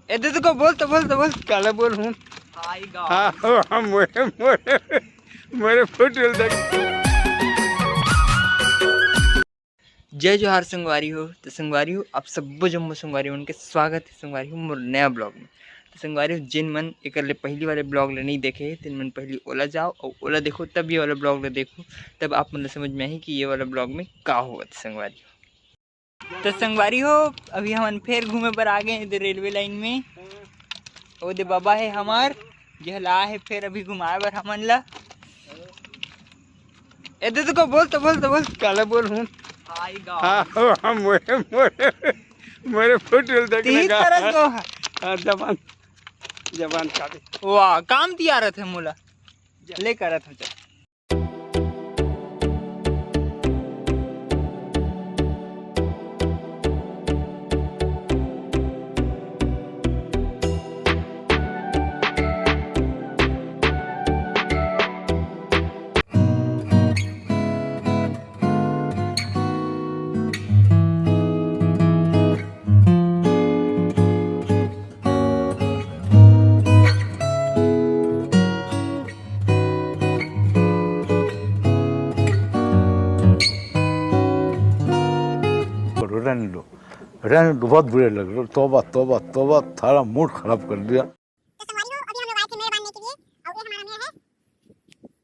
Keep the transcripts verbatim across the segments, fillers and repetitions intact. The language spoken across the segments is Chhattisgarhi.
ए दे को बोल तो, बोल तो, बोल। काला बोल हूँ। हाँ, हाँ, मोरे, मोरे, मोरे फुट गेल देख। जय जोहार संगवारी हो। तो संगवारी हो, आप सब्बो जम्मो संगवारी मन के स्वागत है संगवारी हो मोर नया ब्लॉग में। तो संगवारी हो, जिन मन एकर ले पहली वाले ब्लॉग ले नहीं देखे हे, तिन मन पहली ओला जाओ और ओला देखो, तब ये वाला ब्लॉग ले देखो, तब आप मन ल समझ में आही कि ये वाला ब्लॉग में का होवत हे संगवारी हो। तो संगवारी हो, अभी हमन फेर घूमे बर आ गए इधर रेलवे लाइन में। ओ दे बाबा है हमार, जे ला है फेर अभी घुमाए बर हमन ला। ए दे को बोल तो, बोल तो, बोल। काला बोल हूँ। हाँ, हाँ, मोरे, मोरे, मोरे फुट गेल देख तीन लगा। तरह को है। हाँ, जबान, जबान काटे। वाह, काम दिया रहे थे मोला। ले करत हो चल। करो, रहने दो, रहने दो, बहुत बुरे लग रहे। तौबा, तौबा, तौबा, सारा मूड खराब कर दिया। तो संगवारी हो, अभी हम लोग आए थे मेड़ बांधने के लिए और ये हमारा मेड़ है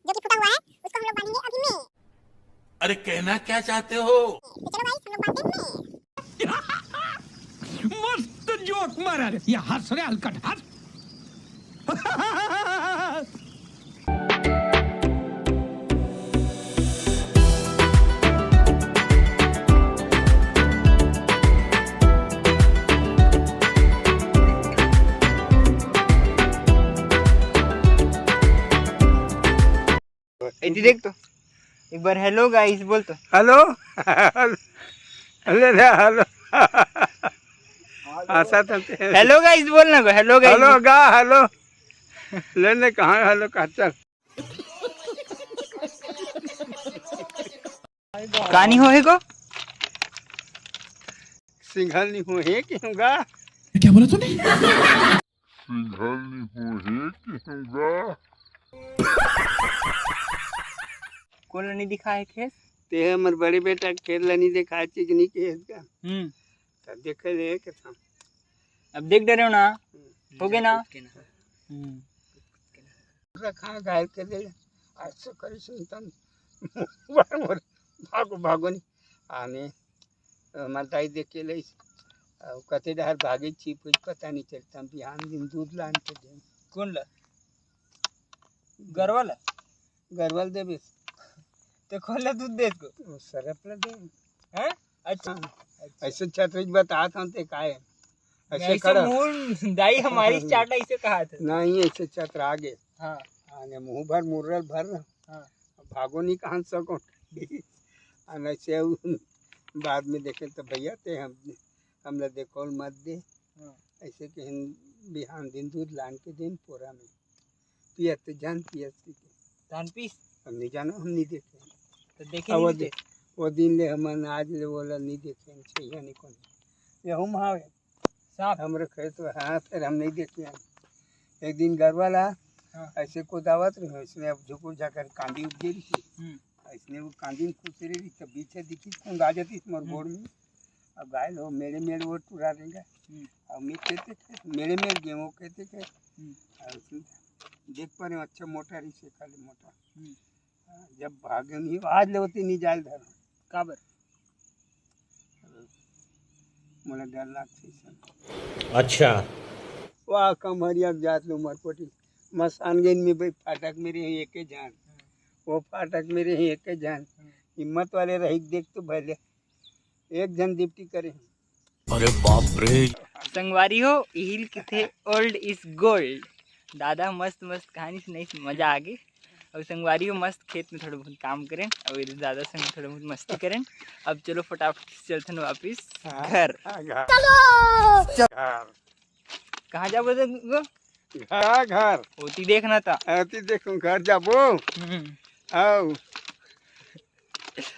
जो कि फूटा हुआ है, उसको हम लोग बांधेंगे अभी मेड़। अरे, कहना क्या चाहते हो? तो चलो गाइस, हम लोग बांधते हैं मेड़। मस्त जोक मारा रे, ये हंस रे हलकट हंस। एती देख तो, एक बार हेलो गाइस बोल तो। हेलो। Hello, hello. आशा तो हेलो गाइस बोल ना को, हेलो गाइस। हेलो गा, हेलो। ले ले, कहाँ हेलो का, चल। का नहीं होहे को? सिंघल नहीं होहे कि हूँ गा। क्या बोला तूने? सिंघल नहीं होहे कि हूँ गा। कोन ला नहीं दिखाए खेत? ते हमर बड़े बेटा के खेत ला नहीं दिखाए, चीज नहीं खेत का। हम्म। तब देखे ले के था। अब देख डरे हो ना? हम्म। हो गए ना? हम्म। रखा घायल कर दे। आज से करी सुनतन। भागो, भागो नहीं। आने, हमार दाई देख के लइस। अउ कते डहर भागे छिप होइस, पता नहीं चलता। बिहान दिन दूध लान के दे। कौन ला? गरवा ला? गरवा ल देबे। ते कौन ला दूध देस को? वो सरफ ला दे। हैं? अच्छा। हाँ। अच्छा। ऐसे छतरी बतात हन ते काय? ऐसे ऐसे खड़ा। मुंह दाई हमारी चाटा ऐसे कहा था। नहीं, ऐसे छतरा आगे। हाँ। आने मुंह भर मुर्रल भर ना। हाँ। भागो नहीं कहाँ सको। आ नहीं से उ बाद में देखे तो भैया ते हम, हमला देखो मत दे। हाँ। ऐसे कि हम बिहान दिन दूध लान के दिन पोरा में पियत ते जान पियत के। धान पीस? हम नहीं जानो, हम नहीं देखे। तो देखे अब नहीं वो दे-, वो दिन ले हमन आज ले बोला नहीं देखे, हम छइया नहीं कौन। ये हम हावे। साफ। हमरे खेत में, हाँ, फिर हम नहीं देखे हैं। एक दिन गरवा ला, हाँ। ऐसे कुदावत रही, इसने अब झुकुर जाकर कांदी उपजे रही। हम्म। इसने वो कांदी में खुश रही, तब पीछे दिखी, कुंदा जाती मोर हम्म। गोड़ में। अब गाय लो, मेरे मेड़ वो टूरा रहेगा। हम्म। अब मैं खेते खेत, मेरे मेड़ गेहूँ खेते खेत। हम्म। और उसमें देख पा रहे हो, अच्छा मोटा रही से, खाली मोटा। हम्म। जब भागे नहीं, आज ले होती नहीं जाल धर। काबर? मोला डर लागथे सन। अच्छा। वाह, कमहरिया के जात लो मरपटी। मसान गेन में भाई फाटक में रही एक जान। वो फाटक में रही एक जान। हिम्मत वाले रही देख तो भले। एक जन डिप्टी करे। अरे बाप रे। संगवारी हो, इहिल किथे old is gold। दादा मस्त मस्त कहानी सुनाइस, मजा आ गे। अउ संगवारी हो, मस्त खेत में थोड़ा बहुत काम करें अउ इधर दादा संग थोड़ा बहुत मस्ती करें। अब चलो फटाफट से चलथन वापिस हाँ, घर। हाँ, घर। घर। कहाँ जाबो दे गो? घर, घर। ओती देखना था। ओती देखूं, घर जाबो। हम्म। आओ।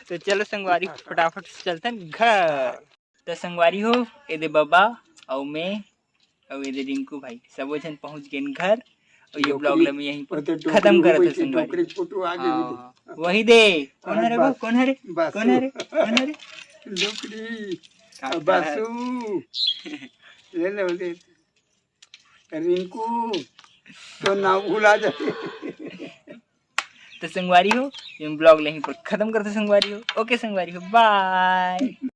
तो चलो संगवारी, फटाफट से चलथन घर। तो संगवारी हो, एदे बाबा अउ मैं अउ ये दे रिंकू भाई, सबो झन पहुंच गेन घर। अउ ये डोकरी, vlog ला मैं यहीं पर वो तो खत्म डोकरी करत हूँ, वही संगवारी। डोकरी फोटो आ गई। हाँ, वही दे। कौन हाँ, हरे वो? बस, कौन हरे? बस। कौन हरे? कौन हरे? डोकरी, काका। बसु। ले ले, ले। रिंकू, तो नाम भुला जाते। तो संगवारी हो, ये vlog ला यहीं पर खत्म करते संगवारी हो। OK संगवारी हो, bye।